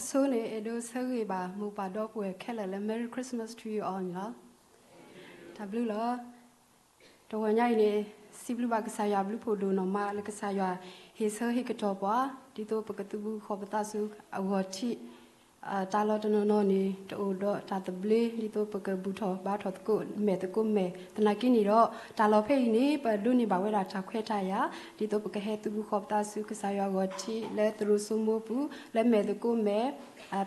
ဆိန့ၣ် အဲၣ်ဒိးဆၢဂ့ၤဘၣ်မိၢ်ပၢ်ဒီပုၢ်ဝဲၢ်ခဲလၢာ်လၢ Merry Christmas to you all န့ၣ်လီၤ. တၢ်ဘျုးလီၤ. တဂီၤညါအံၤန့ၣ် စံးဘျုးဘၣ်ကစၢ်ယွၤအဘျုးဖးဒိၣ်နီၢ်မးလၢကစၢ်ယွၤ ဟ့ၣ်ဆၢဟ့ၣ်ကတီၢ်ပှၤ ဒ်သိးပကသူၣ်ဖှံသးညီအဂီၢ်ထံး တၢ်လီၢ်တနီၤနီၤန့ၣ် တအိၣ်ဒီးတၢ်သဘျ့ ဒ်သိးပကဘူၣ်ထီၣ်ဘါထီၣ်သကိးမဲာ်သကိးမဲာ် သနာ်က့န့ၣ်ဒီး တၢ်လီၢ်ဖဲအံၤန့ၣ် ပဒိးန့ၢ်ဘၣ်ဝဲဒၣ်တၢ်ခွဲးတၢ်ယာ် ဒ်သိးပကဟဲသူၣ်ဖှံသးညီကစၢ်ယွၤအဂီၢ်ထံး လၢသရိာ်စိမိပူၤ လၢမဲာ်သကိးမဲာ်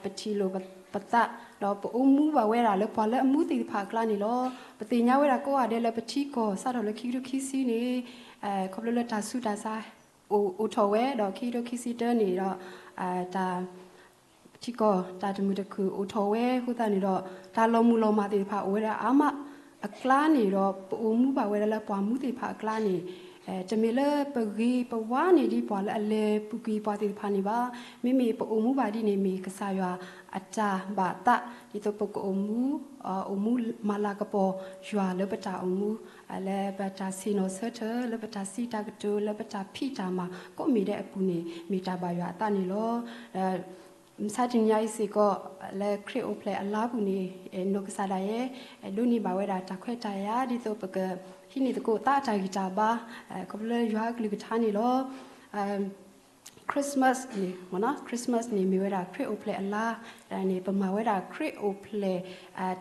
ပထံၣ်လိာ်ပသး ဒီးပအိၣ်မူဘၣ်ဝဲဒၣ်လၢပှၤလၢအမူသ့ၣ်တဖၣ်အကျါန့ၣ်လီၤ. ပသ့ၣ်ညါဝဲဒၣ်ကိးဂၤဒဲးလၢပထံကီၢ် စးထီၣ်လၢခံကထိခံဆံန့ၣ် ခီဖျိလၢတၢ်ဆူးတၢ်ဆါ အိၣ်ထီၣ်ဝဲ ဒီးခံကထိခံဆံတၢန့ၣ်ဒီး တၢ် ထံကီၢ်တၢ်တမုာ်တခုၣ်အိၣ်ထီၣ်ဝဲအဃိသတးန့ၣ်ဒီး တၢ်လီၤမုၢ်လီၤမၢ်သ့ၣ်တဖၣ်အိၣ်ဝဲဒၣ်အါမးအကျါန့ၣ်ဒီး ပအိၣ်မူဘၣ်ဝဲဒၣ်လၢပှၤမူသ့ၣ်တဖၣ်အကျါန့ၣ် တမ့ၢ်လၢပဂ့ၤပဝါန့ၣ်ဒ်ပှၤလၢအလဲၤပူၤကွံာ်ပှၤသ့ၣ်တဖၣ်န့ၣ်ဘၣ်. မ့မ့ၢ်ပအိၣ်မူဘၣ်ဒ်န့ၣ်မ့ၢ်ကစၢ်ယွၤအတၢ်ဘၣ်သး ဒ်သိးပကအိၣ်မူ အိၣ်မူမၤလၤကပီၤယွၤလၢပတၢ်အိၣ်မူ လၢပတၢ်ဆ့ၣ်နီၤဆၢထၢၣ် လၢပတၢ်စံးတၢ်ကတိၤ လၢပတၢ်ဖံးတၢ်မၤကိးမံၤဒဲးအပူၤန့ၣ် မ့ၢ်တၢ်ဘၣ်ယွၤအသးန့ၣ်လီၤ. မဆါတနံၤညါအံၤစ့ၢ်ကီး လၢခရံာ်အိၣ်ဖျဲၣ်အလါပူၤန့ၣ် နီၢ်ကစၢ်ဒၣ်ယဲ ဒိးန့ၢ်ဘၣ်ဝဲဒၣ်တၢ်ခွဲးတၢ်ယာ် ဒ်သိးပကဟံးန့ၢ်သကိးသးအတၢ်ဂံၢ်တၢ်ဘါ ခီဖျိလၢယွၤအကလုၢ်ကထါန့ၣ်လီၤ. Christmas န့ၣ် Christmas န့ၣ်မ့ၢ်ဝဲဒၣ်ခရံာ်အိၣ်ဖျဲၣ်အလါ န့ၣ် ပမၤဝဲဒၣ်ခရံာ်အိၣ်ဖျဲၣ်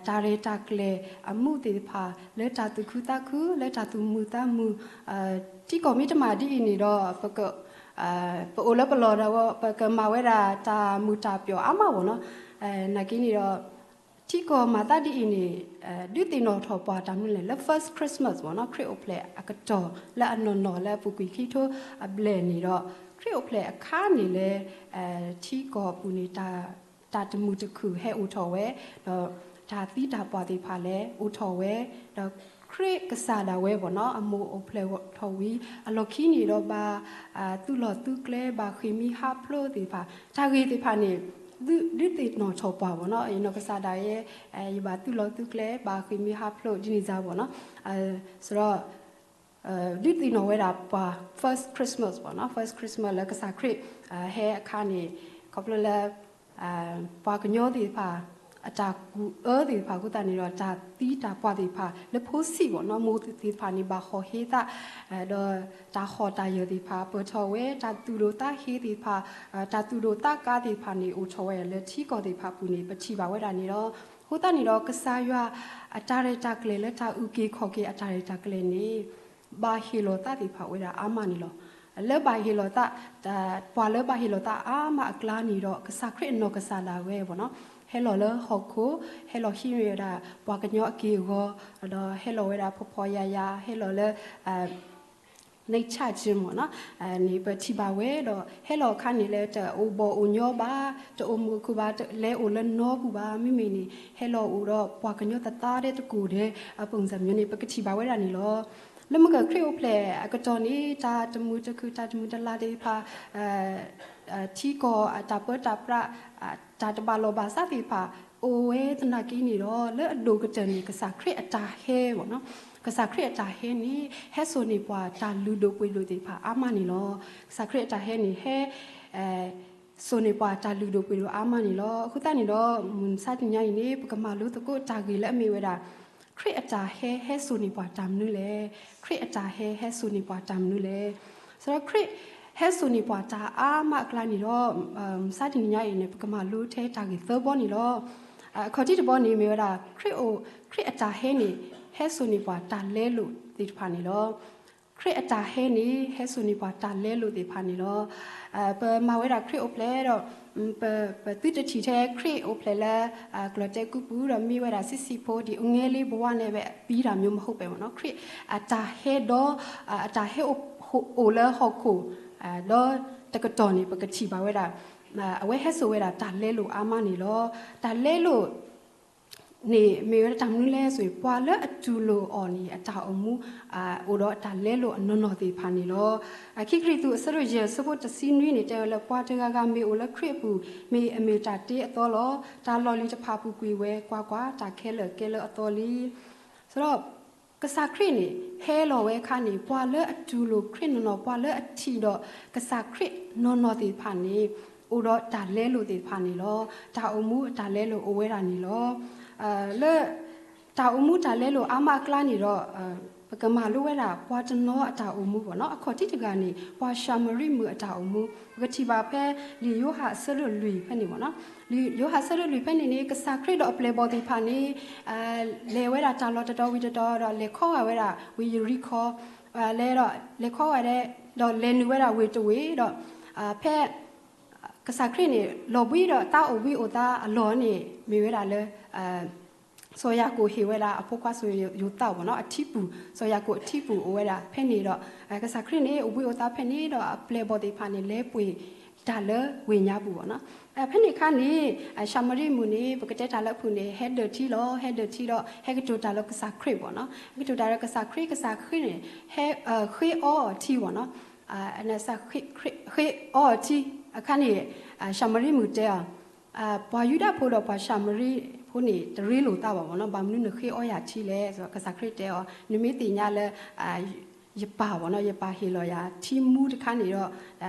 တၢ်ရဲၣ်တၢ်ကျဲၤအမူးသ့ၣ်တဖၣ် လၢတၢ်သူၣ်ခုသးခု လၢတၢ်သူၣ်မုာ်သးမုာ် ထံကီၢ်မ့ၢ်တမၤဒ်အံၤန့ၣ်ဒီး ပက ပအိၣ်လၢပလီၢ်ဒီး ပကမၤဝဲဒၣ်တၢ်မုာ်တၢ်ပျီၤအါမးဘၣ်နီၤ. နာ်က့န့ၣ်ဒီး ထံကီၢ်မၤသးဒ်အံၤန့ၣ် ဒုးသ့ၣ်နီၣ်ထီၣ်ပှၤတၢ်မနုၤလဲၣ် လၢ first Christmas ဘၣ်နီၤ ခရံာ်အိၣ်ဖျဲၣ်အကတီၢ်လၢအနီၢ်နီၢ်လၢအပူၤကွံာ်ခံကထိအဘျဲၣ်န့ၣ်ဒီး ခရံာ်အိၣ်ဖျဲၣ်အခါန့ၣ်လၢ ထံကီၢ်အပူၤန့ၣ် တၢ်တမုာ်တခုၣ်ဟဲအိၣ်ထီၣ်ဝဲ ဒီးတၢ်သံတၢ်ပှၢ်သ့ၣ်တဖၣ်လဲၤအိၣ်ထီၣ်ဝဲ ဒီးခရံာ်ကစၢ်ဒၣ်ဝဲဘၣ်နီၤ အမိၢ်အိၣ်ဖျဲၣ်ထီၣ်ဝံၤ အလီၢ်ခံန့ၣ်ဒီးဘၣ် သူၣ်လီၢ်သူကျဲ ဘၣ်ဃ့ၢ်မှံဟးဖျိးသ့ၣ်တဖၣ် တၢ်ဂ့ၢ်သ့ၣ်တဖၣ်န့ၣ် ဒုးသ့ၣ်နီၣ်ထီၣ်ပှၤဘၣ်နီၤ ယနီၢ်ကစၢ်ဒၣ်ယဲ ယဘၣ်သူၣ်လီၢ်သူကျဲ ဘၣ်ဃ့ၢ်မှံဟးဖျိးဒ်န့ၣ်စ့ၢ်ဘၣ်နီၤ စရီ ဒုးသ့ၣ်နီၣ်ဝဲဒၣ်ပှၤ first Christmas ဘၣ်နီၤ first Christmas လၢကစၢ်ခရံာ် ဟဲအခါန့ၣ် ခီဖျိလၢ ပှၤကညီသ့ၣ်တဖၣ် အတၢ်ကူၣ်အၢသ့ၣ်တဖၣ်အဃိသတးန့ၣ်ဒီး တၢ်သံတၢ်ပှၢ်သ့ၣ်တဖၣ် လၢဖိဆံးဘၣ်နီၤ မိၢ်သ့ၣ်တဖၣ်န့ၣ် ဘၣ်ဟီၣ်ဟ့သး ဒီးတၢ်ဟီၣ်တၢ်ယၢၢ်သ့ၣ်တဖၣ် ပၢၢ်ထီၣ်ဝဲ တၢ်သူၣ်ဒိၣ်သးဟ့သ့ၣ်တဖၣ် တၢ်သူၣ်ဒိၣ်သးကါသ့ၣ်တဖၣ်န့ၣ် အိၣ်ထီၣ်ဝဲလၢထံကီၢ်သ့ၣ်တဖၣ်အပူၤန့ၣ် ပထံၣ်ဘၣ်ဝဲဒၣ်န့ၣ်လီၤ. အဃိသတးန့ၣ်ဒီး ကစၢ်ယွၤအတၢ်ရဲၣ်တၢ်ကျဲၤလၢတၢ်အုၣ်က့ၤခီၣ်က့ၤအတၢ်ရဲၣ်တၢ်ကျဲၤန့ၣ် ဘၣ်ဟ့ၣ်လီၤသးသ့ၣ်တဖၣ်ဝဲဒၣ်အါမးန့ၣ်လီၤ. လၢဘၣ်ဟ့ၣ်လီၤသး ပှၤလၢဘၣ်ဟ့ၣ်လီၤသးအါမးအကျါန့ၣ်ဒီး ကစၢ်ခရံာ်အနီၢ်ကစၢ်ဒၣ်ဝဲဘၣ်နီၤ ဟဲလီၤလၢဟီၣ်ခိၣ် ဟဲလီၤဟံးန့ၢ်ဝဲဒၣ် ပှၤကညီအက့ၢ်အဂီၤ ဒီးဟဲလီၤဝဲဒၣ်ဖှီၣ်ဖှီၣ်ယာ်ယာ် ဟဲလီၤလၢ နံၣ်ဆၣ်ကၠ့မ့ၢ်နီၤ န့ၣ်ပထံၣ်ဘၣ်ဝဲဒီး ဟဲလီၤအခါန့ၣ်လၢတအိၣ်ဘီၣ်အိၣ်ညီဘၣ် တအိၣ်မုာ်အိၣ်ခုၣ်ဘၣ် တလဲၤအိၣ်လၢနီပူၤဘၣ် မ့မ့ၢ်န့ၣ် ဟဲလီၤအိၣ်ဒီးပှၤကညီသးသးဒဲးတကိၢ်ဒဲး အပူၤစၢ်မ့ၢ်န့ၣ် ပကထံၣ်ဘၣ်ဝဲဒၣ်န့ၣ်လီၤ. လၢမုၢ်ဂီၤခရံာ်အိၣ်ဖျဲၣ်အကတီၢ်န့ၣ် တၢ်တမုာ်တခုၣ် တၢ်တမုာ်တလၤသ့ၣ်တဖၣ် ထံကီၢ်အတၢ်ပၢတၢ်ပြး တၢ်တဘၣ်လီၢ်ဘၣ်စးသ့ၣ်တဖၣ် အိၣ်ဝဲသနာ်က့န့ၣ်ဒီး လၢအဒိၣ်ကတၢၢ်န့ၣ် ကစၢ်ခရံာ်အတၢ်ဟဲဘၣ်နီၤ ကစၢ်ခရံာ်အတၢ်ဟဲန့ၣ် ဟဲစိာ်န့ၢ်ပှၤတၢ်လုၢ်ဒိၣ်ပှ့ၤဒိၣ်သ့ၣ်တဖၣ်အါမးန့ၣ်လီၤ. ကစၢ်ခရံာ်အတၢ်ဟဲန့ၣ် ဟဲ စိာ်န့ၢ်ပှၤတၢ်လုၢ်ဒိၣ်ပှ့ၤဒိၣ်အါမးန့ၣ်လီၤ. အဃိသတးန့ၣ်ဒီး မုၢ်မဆါတနံၤညါအံၤန့ၣ် ပကမၤလိသကိးတၢ်ဂ့ၢ်လၢအမ့ၢ်ဝဲဒၣ် ခရံာ်အတၢ်ဟဲ ဟဲစိာ်န့ၢ်ပှၤတၢ်မနုၤလဲၣ်. ခရံာ်အတၢ်ဟဲ ဟဲစိာ်န့ၢ်ပှၤတၢ်မနုၤလဲၣ်. စးထီၣ်ခရံာ်ဟဲစိာ်န့ၢ်ပှၤတၢ်အါမးအကျါန့ၣ်ဒီး မုၢ်မဆါတနံၤညါအံၤန့ၣ် ပကမၤလိထဲတၢ်ဂ့ၢ်သၢဘီန့ၣ်လီၤ. အခီၣ်ထံးတဘီန့ၣ် မ့ၢ်ဝဲဒၣ် ခရံာ်အိၣ် ခရံာ်အတၢ်ဟဲန့ၣ် ဟဲစိာ်န့ၢ်ပှၤတၢ်လဲလိာ်သ့ၣ်တဖၣ်န့ၣ်လီၤ. ခရံာ်အတၢ်ဟဲန့ၣ် ဟဲစိာ်န့ၢ်ပှၤတၢ်လဲလိာ်သ့ၣ်တဖၣ်န့ၣ်လီၤ. ပမၤဝဲဒၣ်ခရံာ်အိၣ်ဖျဲၣ်ဒီး ပသုတထံၣ်ထဲခရံာ်အိၣ်ဖျဲၣ်လၢ ကျီၢ်တဲကူပူၤ ဒီးမ့ၢ်ဝဲဒၣ်ဆံးဆံးဖိ ဒ်အငဲလံဘဝန့ၣ် ပဲအပံတၢ်မ့ၢ်မ့ၢ်အိၣ်ပဲမ့ၢ်နီၤ. ခရံာ်အတၢ်ဟဲဒီး အတၢ်ဟဲအိၣ်လၢဟီၣ်ခိၣ် ဒီးတကတီၢ်န့ၣ် ပကထံၣ်ဘၣ်ဝဲဒၣ် အဝဲဟဲစိာ်ဝဲဒၣ်တၢ်လဲလိာ်အါမးန့ၣ်လီၤ. တၢ်လဲလိာ် န့ၣ်မ့ၢ်ဝဲဒၣ်တၢ်မနုၤလဲၣ်ဆိ ပှၤလၢအတူၢ်လိာ်အီၤန့ၣ် အတၢ်အိၣ်မူ အိၣ်ဒီးတၢ်လဲလိာ်အနီၢ်နီၢ်သ့ၣ်တဖၣ်န့ၣ်လီၤ. ခံကရံၣ်သူး အဆၢဒိၣ်ယဲၢ် အဆၢဖိတဆံနွံန့ၣ် တဲဝဲလၢ ပှၤတဂၤဂၤမ့ၢ်အိၣ်လၢခရံာ်အပူၤ မ့ၢ်အမ့ၢ်တၢ်တ့အသီလီၤ. တၢ်လီၢ်လံၤတဖၣ်ပူၤကွံာ်ဝဲ, ကွၢ်ကွၢ်, တၢ်ခဲလၢာ်ကဲလၢအသီလံ. ဒီး ကစၢ်ခရံာ်န့ၣ် ဟဲလီၤဝဲအခါန့ၣ် ပှၤလၢအတူၢ်လိာ်ခရံာ်နီၢ်နီၢ် ပှၤလၢအထံၣ်ဒီးကစၢ်ခရံာ်နီၢ်နီၢ်သ့ၣ်တဖၣ်န့ၣ် အိၣ်ဒီးတၢ်လဲလိာ်သ့ၣ်တဖၣ်န့ၣ်လီၤ. တၢ်အိၣ်မူအတၢ်လဲလိာ်အိၣ်ဝဲဒၣ်န့ၣ်လီၤ. လၢတၢ်အိၣ်မူတၢ်လဲလိာ်အါမးအကျါန့ၣ်ဒီး ပကမၤလိဝဲဒၣ်ပှၤတနီၤအတၢ်အိၣ်မူဘၣ်နီၤ. အခီၣ်ထံးတဂၤန့ၣ် ပှၤၡၤမရံမုၣ်အတၢ်အိၣ်မူ ပကထံၣ်ဘၣ်ဖဲလံာ်ယိၤဟၣ်အဆၢဒိၣ်လွံၢ်ဖဲန့ၣ်ဘၣ်နီၤ. လံာ်ယိၤဟၣ်အဆၢဒိၣ်လွံၢ်ဖဲန့ၣ်န့ၣ် ကစၢ်ခရံာ်ဒီးအပျဲၢ်အဘီၣ်သ့ၣ်တဖၣ်န့ၣ် လဲၤဝဲဒၣ်တၢ်လီၢ်တတီၤဝံၤတတီၤဒီး လဲၤခီဂာ်ဝဲဒၣ်ဝ့ၢ်ယရံခီ, လဲၤဒီး လဲၤခီဂာ်ဒီး လဲၤနုာ်ဝဲဒၣ်ဝ့ၢ်တဝ့ၢ်ဒီး ဖဲ ကစၢ်ခရံာ်န့ၣ် လီၤဘှံးဒီးတၢ်အိၣ်ဘှံးအိၣ်သါအလီၢ်န့ၣ် မ့ၢ်ဝဲဒၣ်လၢ စီၤယၤကိာ်ဟ့ၣ်ဝဲဒၣ်အဖိခွါစီၤယိၤသးဘၣ်နီၤ အထံပူၤ, စီၤယၤကိာ်အထံပူၤအိၣ်ဝဲဒၣ်ဖဲန့ၣ်ဒီး ကစၢ်ခရံာ်န့ၣ် အိၣ်ဘှံးအိၣ်သါဖဲန့ၣ်ဒီး အပျဲၢ်အဘီၣ်သ့ၣ်တဖၣ်န့ၣ် လဲၤပှ့ၤတၢ်လၢဝ့ၢ်ညါပူၤဘၣ်နီၤ. ဖဲန့ၣ်အခါန့ၣ် ၡၤမရံမုၣ်န့ၣ် ပကတဲတၢ်လၢအဖုၣ်န့ၣ် ဟဲဒၢၣ်ထံလီၤ, ဟဲဒၢၣ်ထံဒီး ဟဲကတိၤတၢ်လၢကစၢ်ခရံာ်ဘၣ်နီၤ, ဟဲကတိၤတၢ်လၢကစၢ်ခရံာ်, ကစၢ်ခရံာ်န့ၣ် ဟဲ ဃ့အီအီၤထံဘၣ်နီၤ ဃ့အီအီၤထံအခါန့ၣ် ၡၤမရံမုၣ်တဲအီၤ, ပှၤယူဒၤဖိဒီးပှၤၡၤမရံဖိန့ၣ် တရ့လိာ်သးဘၣ်ဘၣ်နီၤ, ဘၣ်မနုၤနဃ့အီယၤထံလဲၣ်, ကစၢ်ခရံာ်တဲအီၤ, နမ့ၢ်သ့ၣ်ညါလၢ ယပၢ်ဘၣ်နီၤ, ယပၢ်ဟ့ၣ်လီၤယၤထံမူတခါန့ၣ်ဒီး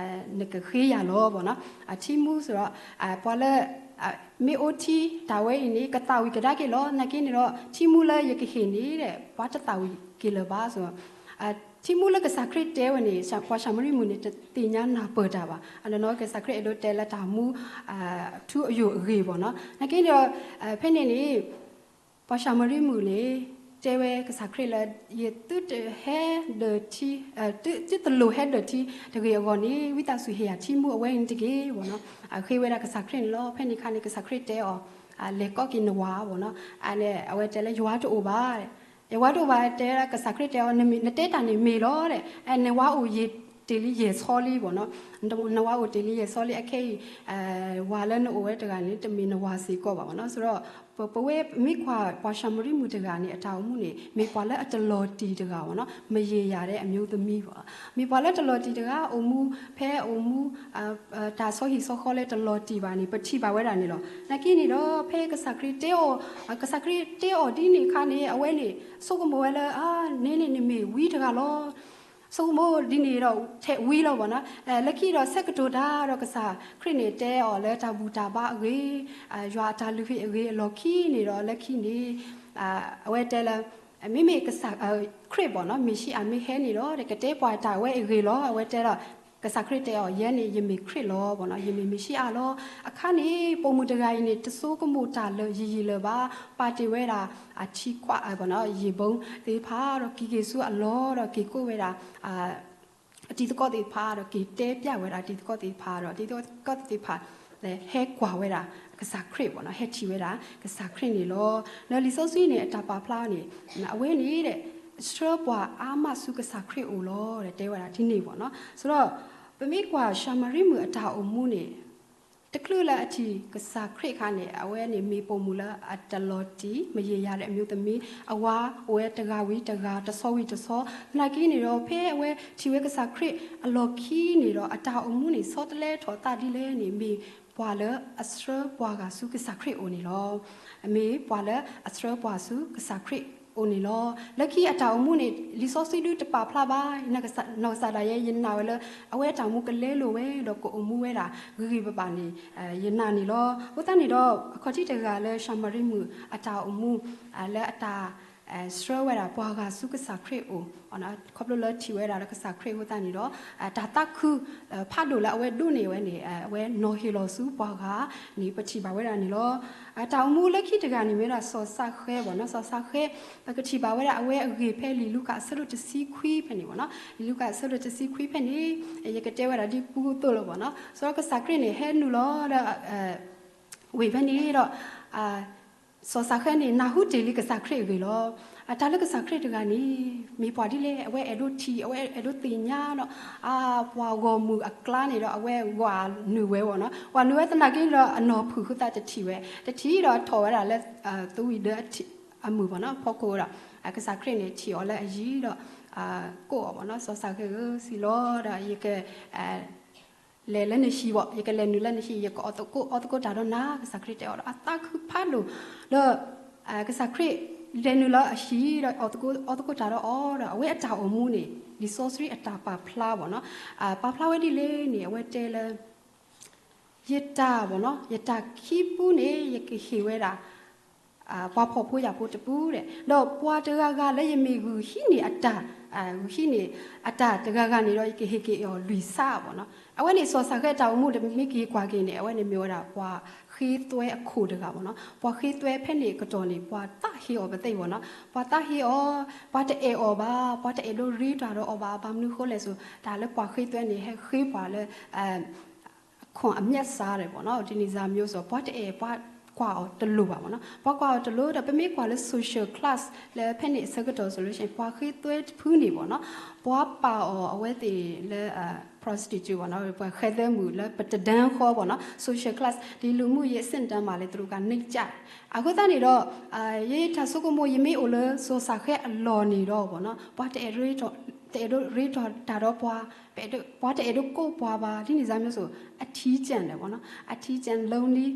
နကဃ့ယၤလီၤဘၣ်နီၤ. အထံမူစ့ၢ်ဒီး ပှၤလၢ မ့ၢ်အိၣ်ထံတၢ်ဝဲအံၤန့ၣ် ကသၣ်ဝံၤကဒါက့ၤလီၤ, နာ်က့န့ၣ်ဒီး ထံမူလၢယကဟ့ၣ်န့ၣ် ပှၤတသၣ်ဝံၤက့ၤလၢၤဘၣ်စ့ၢ်ဒီး ထံမူလၢကစၢ်ခရံာ်တဲဝဲန့ၣ် ပှၤၡၤမရံမုၣ်န့ၣ် တသ့ၣ်ညါနၢ်ပၢၢ်တၢ်ဘၣ်. အနီၢ်နီၢ် ကစၢ်ခရံာ်အဲၣ်ဒိးတဲလၢတၢ်မူ ထူအယိာ်အဂ့ၢ်ဘၣ်နီၤ. နာ်က့န့ၣ်ဒီး ဖဲန့ၣ်န့ၣ် ပှၤၡၤမရံမုၣ်န့ၣ် တဲဝဲကစၢ်ခရံာ်လၢ ယသုတဟဲဒၢၣ်ထံ သုတလိၣ်ဟဲဒၢၣ်ထံတဂ့ၤအဂီၢ်န့ၣ် ဝံသးစူၤဟ့ၣ်ယၤထံမူအဝဲအံၤန့ၣ်တက့ၢ်ဘၣ်နီၤ. ဃ့ဝဲဒၣ်ကစၢ်ခရံာ်န့ၣ်လီၤ. ဖဲန့ၣ်အခါန့ၣ် ကစၢ်ခရံာ်တဲအီၤ လဲၤကိးက့ၤနဝၤဘၣ်နီၤ. အဝဲတဲလၢ ယဝၤတအိၣ်ဘၣ်, ယဝၤတအိၣ်ဘၣ် တဲကစၢ်ခရံာ်တဲအီၤ နတဲတၢ်န့ၣ်မ့ၢ်လီၤ, နဝၤအိၣ်ယံာ်တ့ၢ်လံယဲၢ်ဆီလံဘၣ်နီၤ. နဝၤအိၣ်တ့ၢ်လံယဲၢ်ဆီလံ အခဲအံၤ ဝၤလၢနအိၣ်ဝဲတဂၤန့ၣ် တမ့ၢ်နဝၤစ့ၢ်ကီးဘၣ်ဘၣ်နီၤ. စ့ၢ်ဒီး ပဝဲမ့ၢ်ကွၢ်ပှၤၡၤမရံမုၣ်တဂၤန့ၣ် အတၢ်အိၣ်မူန့ၣ် မ့ၢ်ပှၤလၢအတလီၤတံၢ်တဂၤဘၣ်နီၤ, မယဲၢ်ယၤဒဲးအမျိုးသမီးဘၣ်, မ့ၢ်ပှၤလၢတလီၤတံၢ်တဂၤ အိၣ်မူ ဖဲအိၣ်မူ တၢ်ဆီဟံၣ်ဆီဃီလၢတလီၤတံၢ်ဘၣ်န့ၣ် ပထံၣ်ဘၣ်ဝဲဒၣ်န့ၣ်လီၤ. နာ်က့န့ၣ်ဒီး ဖဲကစၢ်ခရံာ်တဲအီၤ ကစၢ်ခရံာ်တဲအီၤဒ်န့ၣ်အခါန့ၣ် အဝဲန့ၣ် ဆိကမိၣ်ဝဲလၢ အါ နဲန့ၣ်နမ့ၢ်ဝံတဂၤလီၤ. ဆိကမိၣ်ဒ်န့ၣ်ဒီး ထဲဝံလီၤဘၣ်နီၤ. လၢခံဒီးဆဲးကတိၤတၢ်ဒီးကစၢ်ခရံာ်န့ၣ် တဲအီၤလၢတၢ်ဘူၣ်တၢ်ဘါအဂ့ၢ်, ယွၤအတၢ်လုၢ်ဟံၣ်အဂ့ၢ်အလီၢ်ခံန့ၣ်ဒီး လၢခံန့ၣ် အဝဲတဲလၢ မ့မ့ၢ်ကစၢ်ခရံာ်ဘၣ်နီၤ မ့ၣ်ၡံအၤမ့ၢ်ဟဲန့ၣ်ဒီး ကတဲပှၤတၢ်ဝဲအဂ့ၢ်လီၤ. အဝဲတဲဒီး ကစၢ်ခရံာ်တဲအီၤ ယဲန့ၣ် ယမ့ၢ်ခရံာ်လီၤဘၣ်နီၤ, ယမ့ၢ်မ့ၣ်ၡံအၤလီၤ. အခါန့ၣ် ပိာ်မုၣ်တဂၤအံၤန့ၣ် တဆိကမိၣ်တၢ်လၢယံာ်ယံာ်လၢၤဘၣ်, ပာ်တ့ၢ်ဝဲဒၣ် အထံခွး ယံာ်ဘီသ့ၣ်တဖၣ်ဒီး က့ၤက့ၤဆူအလီၢ်ဒီး က့ၤကိးဝဲဒၣ် အတံၤသကိးသ့ၣ်တဖၣ်ဒီး က့ၤတဲပျဲဝဲဒၣ်တံၤသကိးသ့ၣ်တဖၣ်ဒီး တံၤသကိးသ့ၣ်တဖၣ် ဟဲကွၢ်ဝဲဒၣ်ကစၢ်ခရံာ်ဘၣ်နီၤ, ဟဲထံၣ်ဝဲဒၣ်ကစၢ်ခရံာ်န့ၣ်လီၤ. လၢလံာ်စီဆှံန့ၣ် အတၢ်ပာ်ဖျါန့ၣ် အဝဲန့ၣ် ဆှၢပှၤအါမးဆူကစၢ်ခရံာ်အိၣ်လီၤ တဲဝဲဒၣ်ဒ်န့ၣ်ဘၣ်နီၤ. စ့ၢ်ဒီး ပမ့ၢ်ကွၢ်ၡၤမရံမုၣ်အတၢ်အိၣ်မူန့ၣ် တချုးလၢအထံၣ်ကစၢ်ခရံာ်အခါန့ၣ် အဝဲန့ၣ်မ့ၢ်ပိာ်မုၣ်လၢအတလီၤတံၢ် မယဲၢ်ယၤဒဲးအမျိုးသမီး, အဝၤအိၣ်ဝဲတဂၤဝံၤတဂၤ တဆီဝံၤတဆီ, သနာ်က့န့ၣ်ဒီး ဖဲအဝဲထံၣ်ဝဲကစၢ်ခရံာ်အလီၢ်ခံန့ၣ်ဒီး အတၢ်အိၣ်မူန့ၣ် ဆီတလဲထီၣ်သးဒ်လဲၣ်န့ၣ် မ့ၢ်ပှၤလၢအဆှၢပှၤဂၤဆူကစၢ်ခရံာ်အိၣ်န့ၣ်လီၤ. မ့ၢ်ပှၤလၢအဆှၢပှၤဆူကစၢ်ခရံာ်အိၣ်န့ၣ်လီၤ. လၢခံအတၢ်အိၣ်မူန့ၣ် လံာ်စီဆှံဒုတပာ်ဖျါဘၣ်, နီၢ်ကစၢ်ဒၣ်ယဲ ယနာ်ဝဲလၢ အဝဲအတၢ်အိၣ်မူကလဲလိာ်ဝဲဒီးကအိၣ်မူဝဲဒၣ်ဂ့ၤဂ့ၤဘၣ်ဘၣ်န့ၣ် ယနာ်န့ၣ်လီၤ. အဃိသတးန့ၣ်ဒီး အခီၣ်ထံးတဂၤလၢၡၤမရံမုၣ်အတၢ်အိၣ်မူ လၢအတၢ် ဆှၢဝဲဒၣ်ပှၤဂၤဆူကစၢ်ခရံာ်အအိၣ် ခီဖျိလၢထံၣ်ဝဲဒၣ်လၢကစၢ်ခရံာ်အဃိသတးန့ၣ်ဒီး တၢ်သးခု ဖးဒိၣ်လၢအဝဲဒိးန့ၢ်ဝဲန့ၣ် အဝဲနီၤဟ့ၣ်လီၤဆူပှၤဂၤန့ၣ် ပထံၣ်ဘၣ်ဝဲဒၣ်န့ၣ်လီၤ. တၢ်အိၣ်မူလၢခံတဂၤန့ၣ်မ့ၢ်ဝဲဒၣ်စီၤစးဃဲဘၣ်နီၤ, စီၤစးဃဲ ပကထံၣ်ဘၣ်ဝဲဒၣ်အဝဲအဂ့ၢ်ဖဲလံာ်လူၤကၣ်အဆၢဒိၣ်တဆံခွံဖဲန့ၣ်ဘၣ်နီၤ, လံာ်လူၤကၣ်အဆၢဒိၣ်တဆံခွံဖဲန့ၣ် ယကတဲဝဲဒၣ်ဒ်ပူအသိးလီၤဘၣ်နီၤ, စးကစၢ်ခရံာ်န့ၣ် ဟဲနုာ်လီၤဒီး ဝ့ၢ်ဖဲန့ၣ်ဒီး စီၤစးဃဲန့ၣ် နၢ်ဟူတ့ၢ်လံကစၢ်ခရံာ်အဂ့ၢ်လီၤ. တၢ်လၢကစၢ်ခရံာ်တဂၤန့ၣ် မ့ၢ်ပှၤဒ်လဲၣ်, အဝဲအဲၣ်ဒိးထံၣ် အဝဲအဲၣ်ဒိးသ့ၣ်ညါဒီး ပှၤဂီၢ်မုၢ်အကျါန့ၣ်ဒီး အဝဲဝၤနုာ်ဝဲဘၣ်နီၤ, ဝၤနုာ်ဝဲသနာ်က့ဒီး အနီၢ်ဖုၣ်ဃုသးတထံၣ်ဝဲ, တထံၣ်ဒီးထီၣ်ဝဲဒၣ်လၢ သဝံၣ်ဒၢအမုၢ်ဘၣ်နီၤ, ဖီခိၣ်ဒီး ကစၢ်ခရံာ်န့ၣ် ထံၣ်အီၤလၢအယံၤဒီး ကိးအီၤဘၣ်နီၤ, စီၤစးဃဲဧၢ, စံၣ်လီၤဒီး ယက လဲၤလၢနဟံၣ်ဘၣ်, ယကလဲၤနုာ်လၢနဟံၣ်, ယကအီၣ်သကိးအီသကိးတၢ်ဒီးနၤ, ကစၢ်ခရံာ်တဲအီၤဒီး အသးခုဖးဒိၣ်, ဒီး ကစၢ်ခရံာ်လဲၤနုာ်လၢအဟံၣ်ဒီး အီၣ်သကိးအီသကိးတၢ်ဒီးအီၤဒီး အဝဲအတၢ်အိၣ်မူန့ၣ် လံာ်စီဆှံအတၢ်ပာ်ဖျါဘၣ်နီၤ, ပာ်ဖျါဝဲဒ်လဲၣ်န့ၣ် အဝဲတဲလၢ ယတၢ်ဘၣ်နီၤ, ယတၢ်ခံပူန့ၣ် ယကဟ့ၣ်ဝဲဒၣ် ပှၤဖှီၣ်ဖိယာ်ဖိတပူဒီး, ဒီးပှၤတဂၤဂၤလၢယမ့ၢ်ဂုာ်ဟံးန့ၢ်အတၢ်, ဂုာ်ဟံးန့ၢ်အတၢ်တဂၤဂၤန့ၣ်ဒီး ယကဟ့ၣ်က့ၤအီၤလွံၢ်ဆံဘၣ်နီၤ. အဝဲန့ၣ်စီၤစၤဃဲအတၢ်အိၣ်မူ တမ့ၢ်က့ၤကွၢ်က့ၤန့ၣ် အဝဲန့ၣ်မ့ၢ်ဝဲဒၣ်ပှၤဃ့သွဲအခိၣ်တဂၤဘၣ်နီၤ. ပှၤဃ့သွဲဖဲန့ၣ်အကတီၢ်န့ၣ် ပှၤသးဟ့အီၤပသ့ၣ်ဘၣ်နီၤ. ပှၤသးဟ့အီၤ, ပှၤတအဲၣ်အီၤဘၣ်, ပှၤတအဲၣ်ဒိးရ့တၢ်ဒီးအီၤဘၣ်. ဘၣ်မနုၤဃိလဲၣ်စိၤ တၢ်လၢပှၤဃ့သွဲန့ၣ် ဟဲဃ့ပှၤလၢ ခွန်အမြတ်စား ဒ်န့ၣ်စ့ၢ်ကီး ပှၤတအဲၣ်ပှၤကွၢ်အီၤတလိၤဘၣ်မ့ၢ်နီၤ. ပှၤကွၢ်အီၤတလိၤဒီး ပမ့ၢ်ကွၢ်လၢ social class လၢဖဲန့ၣ်အဆၢကတီၢ် solution ပှၤဃ့သွဲတဖုန့ၣ်မ့ၢ်နီၤ, ပှၤပာ်အီၤအဝဲသ့ၣ်လၢ prostitute မ့ၢ်နီၤ, ပှၤဃဲသွဲမုၣ်လၢပတဒၢဃီမ့ၢ်နီၤ, social class ဒီလူမှုရေးအဆင့်တန်းမှာလည်း သူတို့က နှိပ်စက် အဃိသတးန့ၣ်ဒီး ယတၢ်ဆိကမိၣ် ယမ့ၢ်အိၣ်လၢစီၤစၤဃဲအလီၢ်န့ၣ်ဒီးမ့ၢ်နီၤ, ပှၤတအဲၣ်ဒိး တအဲၣ်ဒိးရ့တၢ်ဒီးပှၤ, ပှၤတအဲၣ်ဒိးကိးပှၤဘၣ်, ဒ်န့ၣ်စ့ၢ်ကီး အထံကၠၢ်န့ၣ်မ့ၢ်နီၤ, အထံကၠၢ် lonely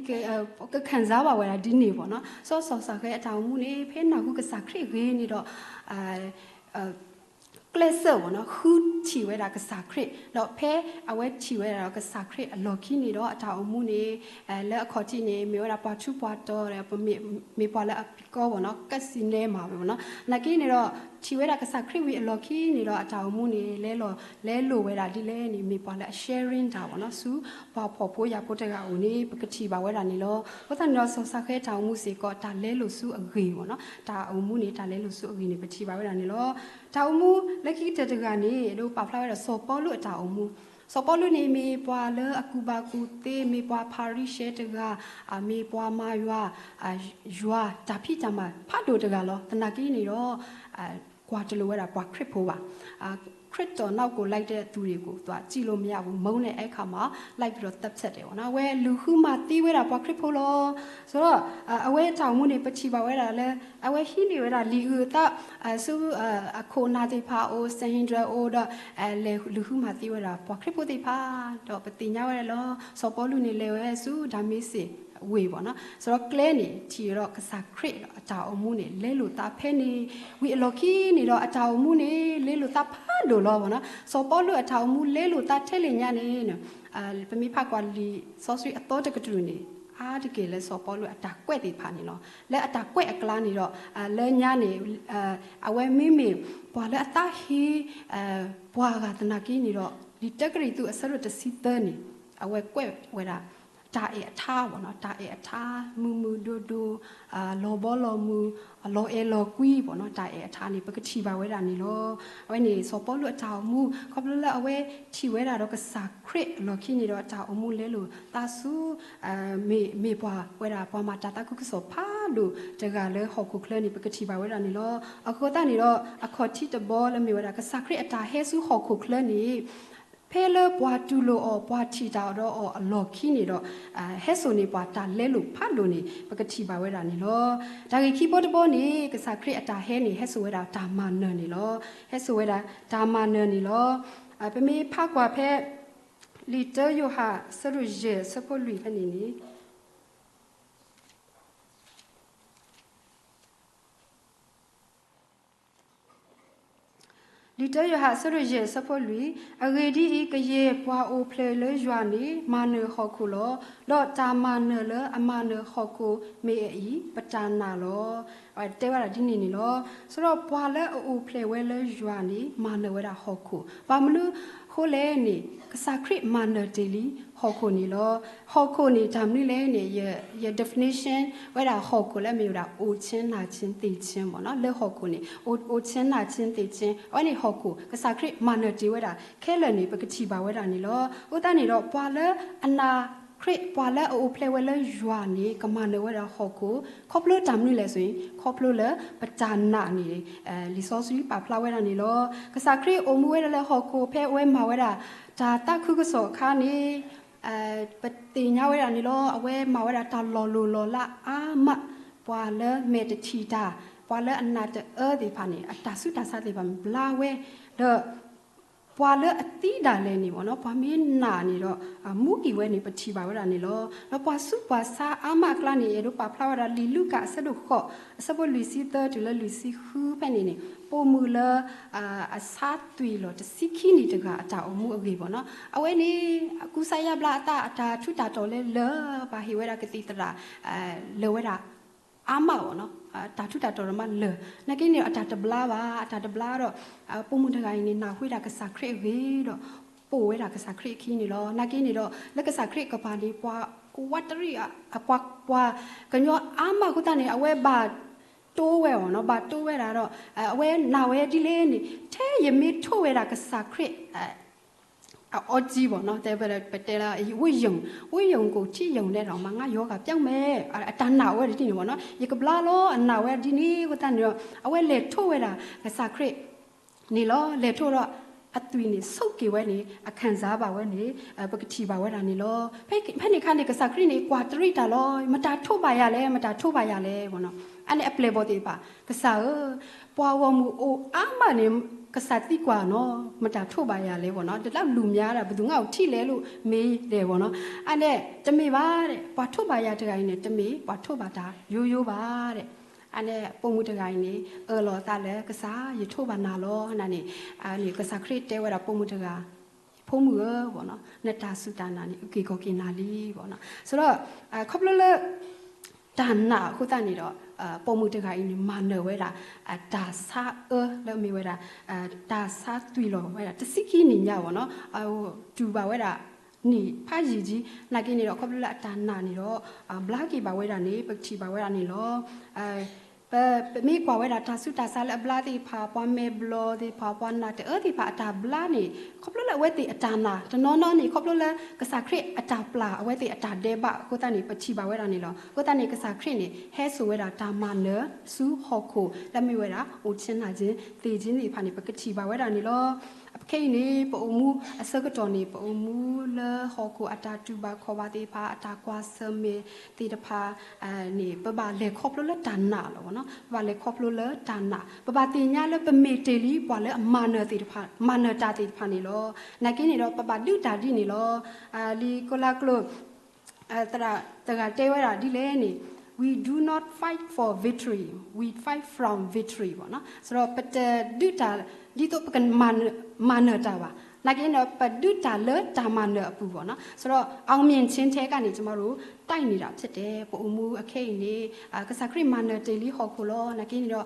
ကခံစားဘၣ်ဝဲဒၣ်ဒ်န့ၣ်မ့ၢ်နီၤ. စီၤစီၤစၤဃဲအတၢ်အိၣ်မူန့ၣ် ဖဲနၢ်ဟူကစၢ်ခရံာ်အဂ့ၢ်န့ၣ်ဒီး ကျဲးစၢးမ့ၢ်နီၤ ဃုထံၣ်ဝဲဒၣ်ကစၢ်ခရံာ်, ဒီးဖဲအဝဲထံၣ်ဝဲဒၣ်ကစၢ်ခရံာ်အလီၢ်ခံန့ၣ်ဒီး အတၢ်အိၣ်မူန့ၣ် လၢအခီၣ်ထံးန့ၣ် မ့ၢ်ဝဲဒၣ်ပှၤထူးပှၤတီၤဒီး မ့ၢ်ပှၤလၢအပံၤကီဘၣ်နီၤ, ကစံးနဲမးဝဲမ့ၢ်နီၤ. နာ်က့န့ၣ်ဒီး ထံၣ်ဝဲဒၣ်ကစၢ်ခရံာ်ဝံၤအလီၢ်ခံန့ၣ်ဒီး အတၢ်အိၣ်မူန့ၣ် လဲလိာ်ဝဲဒၣ်ဒ်လဲၣ်န့ၣ် မ့ၢ်ပှၤလၢအ sharing တၢ်မ့ၢ်နီၤ ဆူပှၤဖှီၣ်ဖိယာ်ဖိတဂၤအအိၣ်န့ၣ် ပကထံၣ်ဘၣ်ဝဲဒၣ်န့ၣ်လီၤ. အဃိသတးန့ၣ်ဒီး စီၤစၤဃဲအတၢ်အိၣ်မူစ့ၢ်ကီး တၢ်လဲလိာ်ဆူအဂ့ၢ်မ့ၢ်နီၤ, တၢ်အိၣ်မူန့ၣ် တၢ်လဲလိာ်ဆူအဂ့ၢ်န့ၣ် ပထံၣ်ဘၣ်ဝဲဒၣ်န့ၣ်လီၤ. တၢ်အိၣ်မူလၢခံကတၢၢ်တဂၤန့ၣ် အဲၣ်ဒိးပာ်ဖျါဝဲဒၣ်စီၤပီလူးအတၢ်အိၣ်မူ, စီၤပီလူးန့ၣ် မ့ၢ်ပှၤလၢအကူၣ်ဘၣ်ကူၣ်သ့, မ့ၢ်ပှၤဖၤရံၤၡဲတဂၤ, မ့ၢ်ပှၤမၤယွၤ, ယွၤတၢ်ဖံးတၢ်မၤဖးဒိၣ်တဂၤလီၤ. သနာ်က့န့ၣ်ဒီး ကွၢ်တလိာ်ဝဲဒၣ်ပှၤခရံာ်ဖိဘၣ်. ခရစ်တော်နောက်ကို လိုက်တဲ့သူတွေကို သူက ကြည့်လို့မရဘူး, မုန်းတဲ့အခါမှာ လိုက်ပြီးတော့ သတ်ဖြတ်တယ်ပေါ့နော်. အဝဲလူၤဃုမၤသံဝဲဒၣ်ပှၤခရံာ်ဖိလီၤ. ဆိုတော့ အဝဲအတၢ်အိၣ်မူန့ၣ် ပထံၣ်ဘၣ်ဝဲဒၣ်လၢ အဝဲဟံးန့ၢ်ဝဲဒၣ်လံာ်အုၣ်အသး ဆူအခိၣ်အနၢ်သ့ၣ်တဖၣ်အအိၣ်, Sanhedrin အအိၣ်ဒီး လဲၤလူၤဃုမၤသံဝဲဒၣ်ပှၤခရံာ်ဖိသ့ၣ်တဖၣ်, ဒီးပသ့ၣ်ညါဝဲဒၣ်လီၤ. စီၤပီလူးန့ၣ်လဲၤဝဲဆူဒၤမ့းစ့းဝ့ၢ်ပေါ့နော်. ဆိုတော့ ကျဲန့ၣ် ထံၣ်ဝဲဒီးကစၢ်ခရံာ်အတၢ်အိၣ်မူန့ၣ် လဲလိာ်သးဖဲန့ၣ် ဝံၤအလီၢ်ခံန့ၣ်ဒီး အတၢ်အိၣ်မူန့ၣ် လဲလိာ်သးဖးဒိၣ်လီၤပေါ့နော်. စီၤပီလူးအတၢ်အိၣ်မူလဲလိာ်သးထဲလဲၣ်ညါန့ၣ် ပမ့ၢ်ဖးကွၢ်လံာ်စီဆှံအသီတကတြူၢ်န့ၣ် အါတက့ၢ်လၢစီၤပီလူးအတၢ်ကွဲးသ့ၣ်တဖၣ်န့ၣ်လီၤ. လၢအတၢ်ကွဲးအကျါန့ၣ်ဒီး လၢညါန့ၣ် အဝဲမ့မ့ၢ်ပှၤလၢအသးဟ့ ပှၤဂၤသနာ်က့န့ၣ်ဒီး လံာ်တၢကရံၣ်သူးအဆၢဒိၣ်တဆံသၢန့ၣ် အဝဲကွဲးဝဲဒၣ် တၢ်အဲၣ်အထါပေါ့နော်, တၢ်အဲၣ်အထါ မုာ်မုာ်ဒိၣ်ဒိၣ်, လီၤဘီလီၤမုၢ်, လီၤအဲၣ်လီၤကွံပေါ့နော်, တၢ်အဲၣ်အထါန့ၣ် ပကထံၣ်ဘၣ်ဝဲဒၣ်န့ၣ်လီၤ. အဝဲန့ၣ် စီၤပီလူးအတၢ်အိၣ်မူ ခီဖျိလၢအဝဲထံၣ်ဝဲဒၣ်ဒီးကစၢ်ခရံာ်အလီၢ်ခံန့ၣ်ဒီး အတၢ်အိၣ်မူလဲလိာ်သးဆူ မ့ၢ်ပှၤဝဲဒၣ်ပှၤမၤတၢ်သးခုကစီၣ်ဖးဒိၣ်တဂၤလၢဟီၣ်ခိၣ်ချၢန့ၣ် ပကထံၣ်ဘၣ်ဝဲဒၣ်န့ၣ်လီၤ. အဃိသတးန့ၣ်ဒီး အခီၣ်ထံးတဘီလၢမ့ၢ်ဝဲဒၣ် ကစၢ်ခရံာ်အတၢ်ဟဲဆူဟီၣ်ခိၣ်ချၢန့ၣ် ဖဲလၢပှၤတူၢ်လိာ်အီၤ ပှၤထံၣ်တၢ်ဒီးအီၤအလီၢ်ခံန့ၣ်ဒီး ဟဲစိာ်န့ၢ်ပှၤတၢ်လဲလိာ်ဖးဒိၣ်န့ၣ် ပကထံၣ်ဘၣ်ဝဲဒၣ်န့ၣ်လီၤ. တၢ်ဂ့ၢ်ခံဘီတဘီန့ၣ် ကစၢ်ခရံာ်အတၢ်ဟဲန့ၣ် ဟဲစိာ်ဝဲဒၣ်တၢ်မၤနၢၤန့ၣ်လီၤ. ဟဲစိာ်ဝဲဒၣ်တၢ်မၤနၢၤန့ၣ်လီၤ. ပမ့ၢ်ဖးကွၢ်ဖဲ လံာ်တၢယိၤဟၣ်အဆၢဒိၣ်ယဲၢ်အဆၢဖိလွံၢ်ဖဲန့ၣ်န့ၣ် လံာ်တၢယိၤဟၣ်အဆၢဒိၣ်ယဲၢ်အဆၢဖိလွံၢ်, အဂ့ၢ်ဒ်အံၤ, ကယဲၢ်ပှၤအိၣ်ဖျဲၣ်လၢယွၤန့ၣ် မၤနၢၤဟီၣ်ခိၣ်လီၤ. ဒီးတၢ်မၤနၢၤလၢအမၤနၢၤဟီၣ်ခိၣ်မ့ၢ်အအံၤ, ပတၢ်နာ်လီၤ. တဲဝဲဒၣ်ဒ်န့ၣ်န့ၣ်လီၤ. ဆိုတော့ ပှၤလၢအအိၣ်ဖျဲၣ်ဝဲလၢယွၤန့ၣ် မၤနၢၤဝဲဒၣ်ဟီၣ်ခိၣ်. ဘၣ်မနုၤဃိလဲၣ်န့ၣ် ကစၢ်ခရံာ်မၤနၢၤတ့ၢ်လံဟီၣ်ခိၣ်န့ၣ်လီၤ. ဟီၣ်ခိၣ်န့ၣ် တၢ်မနုၤလဲၣ်န့ၣ် ယ definition ဝဲဒၣ်ဟီၣ်ခိၣ်လၢမ့ၢ်ဝဲဒၣ် အိုခြင်း နာခြင်း သေခြင်း ပေါ့နော်. လၢဟီၣ်ခိၣ်န့ၣ် အိုခြင်း နာခြင်း သေခြင်း အဝဲန့ၣ်ဟီၣ်ခိၣ် ကစၢ်ခရံာ်မၤနၢၤတ့ၢ်ဝဲဒၣ်ခဲလၢာ်န့ၣ် ပကထံၣ်ဘၣ်ဝဲဒၣ်န့ၣ်လီၤ. အဃိသတးန့ၣ်ဒီး ပှၤလၢအနာ်ခရံာ် ပှၤလၢအအိၣ်ဖျဲၣ်ဝဲလၢယွၤန့ၣ် ကမၤနၢၤဝဲဒၣ်ဟီၣ်ခိၣ် ခီဖျိတၢ်မနုၤလဲၣ်ဆိုရင် ခီဖျိလၢပတၢ်နာ်န့ၣ် လံာ်စီဆှံပာ်ဖျါဝဲဒၣ်န့ၣ်လီၤ. ကစၢ်ခရံာ်အိၣ်မူဝဲဒၣ်လၢဟီၣ်ခိၣ် ဖဲအဝဲမၤဝဲဒၣ် တၢ်သးခုကစီၣ်အခါန့ၣ် ပသ့ၣ်ညါဝဲဒၣ်န့ၣ်လီၤ. အဝဲမၤဝဲဒၣ်တၢ်လီၤလိၢ်လီၤလးအါမး, ပှၤလၢမဲာ်တထံၣ်တၢ်, ပှၤလၢအနာ်တအၢသ့ၣ်တဖၣ်န့ၣ် အတၢ်ဆူးတၢ်ဆါသ့ၣ်တဖၣ်ဘျါဝဲ, ဒီး ပ ပှၤလၢအသံဒၣ်လဲာ်န့ၣ်ဘၣ်နီၤ, ပှၤမ့ၢ်နာ်န့ၣ်ဒီး မူက့ၤဝဲန့ၣ် ပထံၣ်ဘၣ်ဝဲဒၣ်န့ၣ်လီၤ. ဒီးပှၤဆူးပှၤဆါအါမးအကျါန့ၣ် အဲၣ်ဒိးပာ်ဖျါဝဲဒၣ် လံာ်လူၤကၣ်အဆၢဒိၣ်ဃိး အဆၢဖိလွံၢ်ဆံသၢတုၤလၢလွံၢ်ဆံဃုဖဲန့ၣ်န့ၣ် ပိာ်မုၣ်လၢ အဆါသွံၣ်လီၤတဆံခံနံၣ်တဂၤအတၢ်အိၣ်မူအဂ့ၢ်ဘၣ်နီၤ. အဝဲန့ၣ် ကူစါယါဘျါအသး အတၢ်ထူးတၢ်တီၤလၢလၢၢ် ပာ်ဟ့ၣ်ဝဲဒၣ်ကသံၣ်သရၣ် လၢာ်ဝဲဒၣ် အါမးဘၣ်နီၤ, တၢ်ထူးတၢ်တီၤမးလၢာ်, နာ်က့န့ၣ်ဒီး အတၢ်တဘျါဘၣ်, အတၢ်တဘျါဒီး ပိာ်မုၣ်တဂၤအံၤန့ၣ် နာ်ဟူဝဲဒၣ်ကစၢ်ခရံာ်အဂ့ၢ်ဒီး ပိာ်ဝဲဒၣ်ကစၢ်ခရံာ်အခံန့ၣ်လီၤ. နာ်က့န့ၣ်ဒီး လၢကစၢ်ခရံာ်ကပၤန့ၣ် ပှၤကွၢ်တရံး ပှၤ ပှၤကညီအါမးအဃိသတးန့ၣ် အဝဲဘၣ်တိဝဲအီၤနီၤ, ဘၣ်တိဝဲဒၣ်ဒီး အဝဲနာ်ဝဲဒ်လဲၣ်န့ၣ် ထဲယမ့ၢ်ထိၣ်ဝဲဒၣ်ကစၢ်ခရံာ် အအီစံဘၣ်နီၤ, တဲဝဲဒၣ် ပတဲလၢ ဝ့ယုၢ် ဝ့ယုၢ်ကိးထံယုၢ်ဒဲးဒီး မၤငါရောဂါပျောက်မယ်, အတၢ်နာ်ဝဲဒ်န့ၣ်ဘၣ်နီၤ, ယကဘျါလီၤ အနာ်ဝဲဒ်န့ၣ်အဃိသတးန့ၣ်ဒီး အဝဲလဲၤထိၣ်ဝဲဒၣ်ကစၢ်ခရံာ်န့ၣ်လီၤ. လဲၤထိၣ်ဒီး အသွံၣ်န့ၣ် ဆိးက့ၤဝဲန့ၣ် အခံစားဘၣ်ဝဲန့ၣ် ပကထံၣ်ဘၣ်ဝဲဒၣ်န့ၣ်လီၤ. ဖဲန့ၣ်အခါန့ၣ် ကစၢ်ခရံာ်န့ၣ် ကွၢ်တရံးတၢ်လီၤ, မတၤထိၣ်ဘၣ်ယၤလဲၣ်, မတၤထိၣ်ဘၣ်ယၤလဲၣ်ဘၣ်နီၤ, အန့ၣ်အပျဲၢ်ဘီၣ်သ့ၣ်တဖၣ် ကစၢ်ဧၢ, ပှၤဂီၢ်မုၢ်အိၣ်အါမးန့ၣ် ကစၢ်သံကွၢ်နီၤ, မတၤထိၣ်ဘၣ်ယၤလဲၣ်ဘၣ်နီၤ, တလၢလူၤမၠါဒၣ် ပသူၣ်ငါအိၣ်ထံးလဲၣ်လိာ်မ့ၢ်ဒဲးဘၣ်နီၤ, အန့ၣ် တမ့ၢ်ဘၣ်ဒဲး, ပှၤထိၣ်ဘၣ်ယၤတဂၤအံၤန့ၣ် တမ့ၢ်ပှၤထိၣ်ဘၣ်တၢ်ယိယိဘၣ်ဒဲး. အန့ၣ် ပိာ်မုၣ်တဂၤအံၤန့ၣ် အၢၣ်လီၤအသးလၢကစၢ် ယထိၣ်ဘၣ်နၤလီၤ နၤန့ၣ်, န့ၣ် ကစၢ်ခရံာ်တဲဝဲဒၣ်ပိာ်မုၣ်တဂၤ ဖိမုၣ်ဧၢဘၣ်နီၤ, နတၢ်စူၢ်တၢ်နာ်န့ၣ် အုၣ်က့ၤခီၣ်က့ၤနၤလံဘၣ်နီၤ. ဆိုတော့ ခီဖျိလၢ တၢ်နာ်အဃိသတးန့ၣ်ဒီး ပိာ်မုၣ်တဂၤအံၤန့ၣ် မၤနၢၤဝဲဒၣ် တၢ်ဆါအၢလၢမ့ၢ်ဝဲဒၣ် တၢ်ဆါသွံၣ်လီၤဝဲဒၣ် တဆံခံနံၣ်ညါဘၣ်နီၤ, တူၢ်ဘၣ်ဝဲဒၣ် နံၣ်ဖးယံာ်ကံ, နာ်က့န့ၣ်ဒီး ခီဖျိလၢအတၢ်နာ်န့ၣ်ဒီး ဘျါက့ၤဘၣ်ဝဲဒၣ်န့ၣ် ပကထံၣ်ဘၣ်ဝဲဒၣ်န့ၣ်လီၤ. ပ ပမ့ၢ်ကွၢ်ဝဲဒၣ်တၢ်ဆူးတၢ်ဆါလၢအဘျါသ့ၣ်တဖၣ်, ပှၤမဲာ်ဘျီၣ်သ့ၣ်တဖၣ်, ပှၤနာ်တအၢသ့ၣ်တဖၣ်အတၢ်ဘျါန့ၣ် ခီဖျိလၢအဝဲသ့ၣ်အတၢ်နာ်, တနီၤနီၤန့ၣ် ခီဖျိလၢကစၢ်ခရံာ်အတၢ်ပျၢ်အဝဲသ့ၣ်အတၢ်ဒဲးဘးအဃိသတးန့ၣ် ပထံၣ်ဘၣ်ဝဲဒၣ်န့ၣ်လီၤ. အဃိသတးန့ၣ် ကစၢ်ခရံာ်န့ၣ် ဟဲစိာ်ဝဲဒၣ်တၢ်မၤနၢၤဆူဟီၣ်ခိၣ်လၢမ့ၢ်ဝဲဒၣ် အိၣ်ဆ့ၣ်နၢ်က့ သ့ၣ်က့သ့ၣ်တဖၣ်န့ၣ် ပကထံၣ်ဘၣ်ဝဲဒၣ်န့ၣ်လီၤ. အခဲအံၤန့ၣ် ပအိၣ်မူအဆၢကတီၢ်န့ၣ် ပအိၣ်မူလၢဟီၣ်ခိၣ်အတၢ်တူၢ်ဘၣ်ခီၣ်ဘၣ်သ့ၣ်တဖၣ်, အတၢ်ကွၢ်ဆၢၣ်မဲာ်သ့ၣ်တဖၣ် န့ၣ် ပဘၣ်လဲၤခီဖျိလၢတၢ်နာ်လီၤနီၤ, ပဘၣ်လဲၤခီဖျိလၢတၢ်နာ်, ပဘၣ်သ့ၣ်ညါလၢပမ့ၢ်တ့ၢ်လံပှၤလၢအမၤနၢၤသ့ၣ်တဖၣ်, မၤနၢၤတၢ်သ့ၣ်တဖၣ်န့ၣ်လီၤ. နာ်က့န့ၣ်ဒီး ပဘၣ်ဒုးတၢ်ဒ်န့ၣ်လီၤ. လံာ်ကိလၤကျိာ် သရၣ်တဂၤတဲဝဲဒၣ်ဒ်လဲၣ်န့ၣ်, We do not fight for victory, we fight from victory ဘၣ်နီၤ. ဆိုတော့ ပတဒုးတၢ် ဒ်သိးပကမၤနၢၤတၢ်ဘၣ်. နာ်က့န့ၣ်ဒီး ပဒုးတၢ်လၢတၢ်မၤနၢၤအပူၤဘၣ်နီၤ. ဆိုတော့ အောင်မြင်ခြင်းထဲကနေ ကျမတို့ တိုက်နေတာဖြစ်တယ်. ပအိၣ်မူအခဲအံၤန့ၣ် ကစၢ်ခရံာ်မၤနၢၤတ့ၢ်လံဟီၣ်ခိၣ်လီၤ. နာ်က့န့ၣ်ဒီး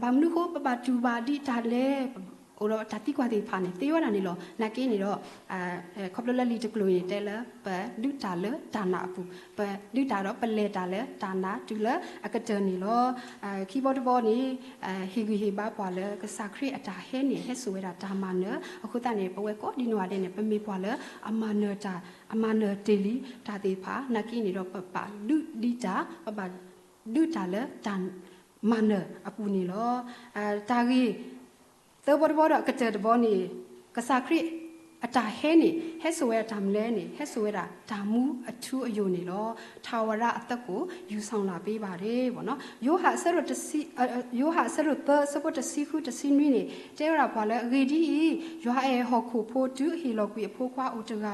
ဘၣ်မနုၤဃိပဘၣ်တူၢ်ဘၣ်ဒံးတၢ်လဲၣ် အိၣ်ဒီးတၢ်သံကွၢ်သ့ၣ်တဖၣ်န့ၣ် သ့ဝဲဒၣ်န့ၣ်လီၤ. နာ်က့န့ၣ်ဒီး ခီဖျိလၢလံာ်တကျိာ်အံၤန့ၣ် တဲလၢပဒုးတၢ်လၢတၢ်နာ်အပူၤ, ပဒုးတၢ်ဒီးပလဲၤတၢ်လၢတၢ်နာ်တုၤလၢအကတၢၢ်န့ၣ်လီၤ. ခံဘီတဘီန့ၣ် ဟ့ၣ်ဂံၢ်ဟ့ၣ်ဘါပှၤလၢကစၢ်ခရံာ်အတၢ်ဟဲန့ၣ် ဟဲစိာ်ဝဲဒၣ်တၢ်မၤနၢၤ, အဃိသတးန့ၣ် ပဝဲကိးဒံနီၢ်ဂၤဒဲးန့ၣ် ပမ့ၢ်ပှၤလၢအမၤနၢၤတၢ်, အမၤနၢၤတ့ၢ်လံတၢ်သ့ၣ်တဖၣ်, နာ်က့န့ၣ်ဒီး ပဘၣ်ဒုးဒံးတၢ်, ပဘၣ်ဒုးတၢ်လၢတၢ်မၤနၢၤအပူၤန့ၣ်လီၤ. တၢ်ဂ့ၢ် သၢဘီတဘီဒီးအကတၢၢ်တဘီန့ၣ် ကစၢ်ခရံာ်အတၢ်ဟဲန့ၣ် ဟဲစိာ်ဝဲဒၣ်တၢ်မနုၤလဲၣ်န့ၣ် ဟဲစိာ်ဝဲဒၣ်တၢ်မူအထူအယိာ်န့ၣ်လီၤ. ထာဝရအသက်ကို ယူဆောင်လာပေးပါတယ် ဘၣ်နီၤ. ယိၤဟၣ်အဆၢဒိၣ်တဆံ, ယိၤဟၣ်အဆၢဒိၣ်သၢ အဆၢဖိတဆံဃုတဆံနွံန့ၣ် တဲဝဲဒၣ်ပှၤလၢ အဂ့ၢ်ဒ်အံၤ, ယွၤအဲၣ်ဟီၣ်ခိၣ်ဖိတုၤအဟ့ၣ်လီၤကွံာ်အဖိခွါအိၣ်တဂၤ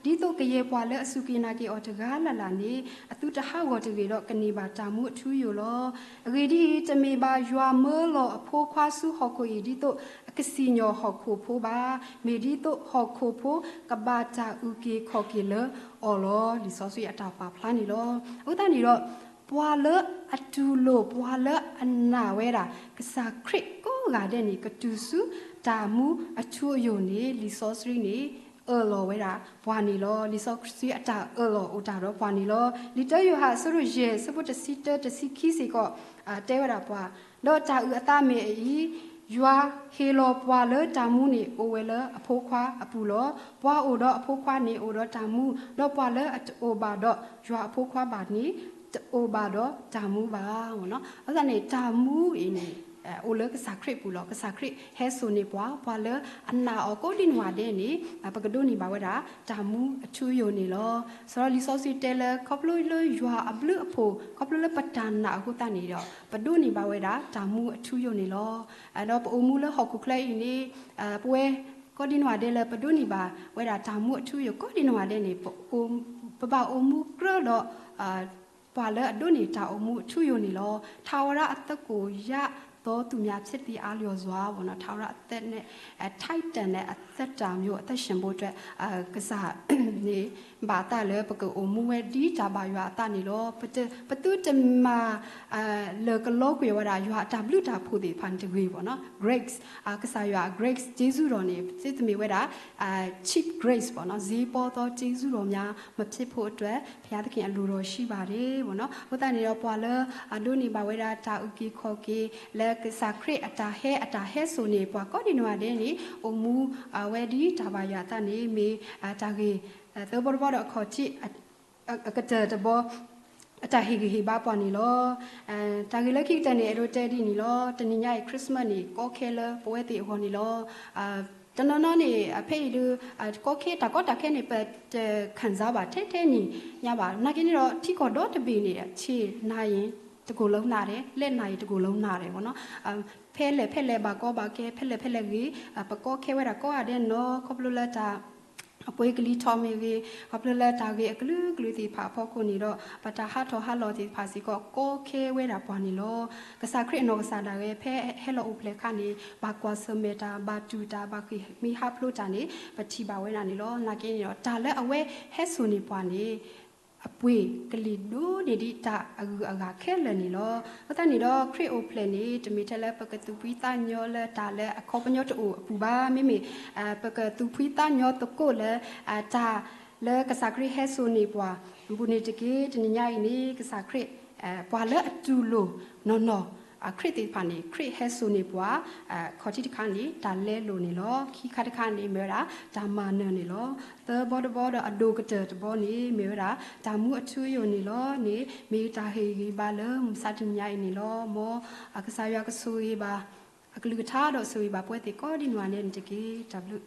ဃီ, ဒ်သိးကယဲၢ်ပှၤလၢအစူၢ်က့ၤနာ်က့ၤအီၤတဂၤလၢ်လၢ်န့ၣ် အသုတဟးဂီၤတဂ့ၤဒီး ကန့ၢ်ဘၣ်တၢ်မူအထူအယိာ်လီၤ. အဂ့ၢ်ဒ်အံၤ, တမ့ၢ်ဘၣ်ယွၤမၢလီၤအဖိခွါဆူဟီၣ်ခိၣ်အံၤ ဒ်သိးအကစံၣ်ညီၣ်ဟီၣ်ခိၣ်ဖိဘၣ်, မ့ၢ်ဒ်သိးဟီၣ်ခိၣ်ဖိကဘၣ်တၢ်အုၣ်က့ၤခီၣ်က့ၤလၢအီၤလီၤ. လံာ်စီဆှံအတၢ်ပာ်ဖျါန့ၣ်လီၤ. အဃိသတးန့ၣ်ဒီး ပှၤလၢအတူၢ်လိာ် ပှၤလၢအနာ်ဝဲဒၣ် ကစၢ်ခရံာ်ကိးဂၤဒဲးန့ၣ် ကတုၤဆူတၢ်မူအထူအယိာ်န့ၣ် လံာ်စီဆှံန့ၣ် အၢၣ်လီၤဝဲဒၣ်ပှၤန့ၣ်လီၤ. လံာ်စီဆှံအတၢ်အၢၣ်လီၤအိၣ်တၢ်ဒီးပှၤန့ၣ်လီၤ. လံာ်တၢယိၤဟၣ်အဆၢဒိၣ်ယဲၢ် အဆၢဖိတဆံတၢ တဆံခံစ့ၢ်ကီး တဲဝဲဒၣ်ပှၤ, ဒီးတၢ်အုၣ်အသးမ့ၢ်အအံၤ, ယွၤဟ့ၣ်လီၤပှၤလၢတၢ်မူန့ၣ် အိၣ်ဝဲလၢအဖိခွါအပူၤလီၤ. ပှၤအိၣ်ဒီးအဖိခွါန့ၣ် အိၣ်ဒီးတၢ်မူ, ဒီးပှၤလၢအတအိၣ်ဘၣ်ဒီးယွၤအဖိခွါဘၣ်န့ၣ် တအိၣ်ဘၣ်ဒီးတၢ်မူဘၣ်. အဃိသတးန့ၣ် တၢ်မူအံၤန့ၣ် အိၣ်လၢကစၢ်ခရံာ်အပူၤလီၤ. ကစၢ်ခရံာ်ဟဲစိာ်န့ၢ်ပှၤ, ပှၤလၢအနာ်အီၤကိးဒံနီၢ်ဂၤဒဲးန့ၣ် ပကဒိးန့ၢ်ဘၣ်ဝဲဒၣ် တၢ်မူအထူအယိာ်န့ၣ်လီၤ. စီၤလံာ်စီဆှံတဲလၢ ခီဖျိလၢယွၤအဘျုးအဖှိၣ်, ခီဖျိလၢပတၢ်နာ်အဃိသတးန့ၣ်ဒီး ပဒိးန့ၢ်ဘၣ်ဝဲဒၣ် တၢ်မူအထူအယိာ်န့ၣ်လီၤ. ဒီးပအိၣ်မူလၢဟီၣ်ခိၣ်ချၢအံၤန့ၣ် ပဝဲ ကိးဒံနီၢ်ဂၤဒဲးလၢပဒိးန့ၢ်ဘၣ်ဝဲဒၣ်တၢ်မူအထူအယိာ်ကိးဒံနီၢ်ဂၤဒဲးန့ၣ် ပဘၣ်အိၣ်မူကြၢးဒီး ပှၤလၢအဒိးန့ၢ်တၢ်အိၣ်မူအထူအယိာ်န့ၣ်လီၤ. ထာဝရအသက်ကို ရသောသူများဖြစ်သည် အားလျော်စွာ ပေါ့နော်. ထာဝရအသက်နဲ့ ထိုက်တန်တဲ့ အသက်တာမျိုး အသက်ရှင်ဖို့အတွက် ကစၢ်န့ၣ် ဘၣ်အသးလၢပကအိၣ်မူဝဲဒ်တၢ်ဘၣ်ယွၤအသးန့ၣ်လီၤ. ပသုတမၤ လၢာ်ကလီကွံာ်ဝဲဒၣ် ယွၤအတၢ်ဘျုးတၢ်ဖှိၣ်သ့ၣ်တဖၣ်န့ၣ်တဂ့ၤ ပေါ့နော်. Grace ကစၢ်ယွၤအ grace ကျေးဇူးတော်န့ၣ် သုတမ့ၢ်ဝဲဒၣ် cheap grace ပေါ့နော်. ဈေးပေါသောကျေးဇူးတော်များ မဖြစ်ဖို့အတွက် ဘုရားသခင်အလိုတော်ရှိပါတယ် ပေါ့နော်. အဃိသတးန့ၣ်ဒီး ပှၤလၢအဒိးန့ၢ်ဘၣ်ဝဲဒၣ်တၢ်အုၣ်က့ၤခီၣ်က့ၤ လၢကစၢ်ခရံာ်အတၢ်ဟဲအတၢ်ဟဲစိာ်န့ၣ် ပှၤကိးဒံနီၢ်ဂၤဒဲးန့ၣ် အိၣ်မူဝဲဒ်တၢ်ဘၣ်ယွၤအသးန့ၣ် မ့ၢ်တၢ်ဂ့ၤ သၢဘီတဘီဒီးအခီၣ်ထံး အကတၢၢ်တဘီ အတၢ်ဟ့ၣ်ဂံၢ်ဟ့ၣ်ဘါပှၤန့ၣ်လီၤ. တၢ်ဂ့ၢ်လၢခံကတၢၢ်န့ၣ် အဲၣ်ဒိးတဲဒ်န့ၣ်လီၤ. တနံၤညါအံၤ Christmas န့ၣ် ကီခဲလၢပဝဲသ့ၣ်အဂီၢ်န့ၣ်လီၤ. တနီၤနီၤန့ၣ် ဖဲအံၤဒုး ကီခဲ တၢ်ကီတၢ်ခဲန့ၣ် ပတခံစားဘၣ်ထဲထဲန့ၣ်ညါဘၣ်. နာ်က့န့ၣ်ဒီး ထံကီၢ်ဒီတဘ့ၣ်န့ၣ် ဆ့ၣ်နၤယံၤတကိၢ်လၢနၤဒဲး လဲၣ်နၤယံၤတကိၢ်လၢနၤဒဲး ပေါ့နော်. ဖဲလဲၣ်ဖဲလဲၣ်ဘၣ်ကီဘၣ်ခဲ ဖဲလဲၣ်ဖဲလဲၣ်ဂ့ၤ ပကီခဲဝဲဒၣ်ကိးဂၤဒဲးန့ၣ်လီၤ. ခီဖျိလၢတၢ် အပှ့ၤကလံၤထီၣ်မ့ၢ်ဂ့ၤ, ခီဖျိလၢတၢ်ဂ့ၢ်အကလုာ်ကလုာ်သ့ၣ်တဖၣ်အဖီခိၣ်န့ၣ်ဒီး ပတၢ်ဟးထီၣ်ဟးလီၤသ့ၣ်တဖၣ်စ့ၢ်ကီး ကီခဲဝဲဒၣ်ပှၤန့ၣ်လီၤ. ကစၢ်ခရံာ်အနီၢ်ကစၢ်ဒၣ်ဝဲ ဖဲဟဲလီၤအိၣ်ဖျဲၣ်အခါန့ၣ် ဘၣ်ကွၢ်ဆၢၣ်မဲာ်တၢ်, ဘၣ်တူၢ်တၢ်, ဘၣ်ဃ့ၢ်မှံဟးဖျိးတၢ်န့ၣ် ပထံၣ်ဘၣ်ဝဲဒၣ်န့ၣ်လီၤ. နာ်က့န့ၣ်ဒီး တၢ်လၢအဝဲဟဲစိာ်န့ၢ်ပှၤန့ၣ် အပှ့ၤကလံၤဒိၣ်န့ၢ်ဒံးတၢ်အဂုၤအဂၤခဲလၢာ်န့ၣ်လီၤ. အဃိသတးန့ၣ်ဒီး ခရံာ်အိၣ်ဖျဲၣ်န့ၣ် တမ့ၢ်ထဲလၢပကသူၣ်ဖှံသးညီလၢတၢ်လၢအခီပညီတအိၣ်အပူၤဘၣ်. မ့မ့ၢ် ပကသူၣ်ဖှံသးညီသကိးလၢ တၢ်လၢကစၢ်ခရံာ်ဟဲစိာ်န့ၢ်ပှၤ ဘူးန့ၣ်တက့ၢ်. တနံၤညါအံၤန့ၣ် ကစၢ်ခရံာ် ပှၤလၢအတူၢ်လိာ်နီၢ်နီၢ် ခရံာ်သ့ၣ်တဖၣ်န့ၣ် ခရံာ်ဟဲစိာ်န့ၢ်ပှၤ ခီၣ်ထံးတခါန့ၣ် တၢ်လဲလိာ်န့ၣ်လီၤ. ခံခါတခါန့ၣ် မ့ၢ်ဝဲဒၣ် တၢ်မၤနၢၤန့ၣ်လီၤ. သၢဘီတဘီဒီးအဒိၣ်ကတၢၢ်တဘီန့ၣ် မ့ၢ်ဝဲဒၣ် တၢ်မူအထူအယိာ်န့ၣ်လီၤ. န့ၣ် မ့ၢ်တၢ်ဟ့ၣ်ဂံၢ်ဘါလၢမုၢ်မဆါတနံၤညါအံၤန့ၣ်လီၤ. မ်ကစၢ်ယွၤကဆိၣ်ဂ့ၤဘၣ် အကလုၢ်ကထါဒီးဆိၣ်ဂ့ၤဘၣ်ပဝဲသ့ၣ်ကိးဒံနီၢ်ဂၤဒဲးန့ၣ်တက့ၢ်. တၢ်ဘျုး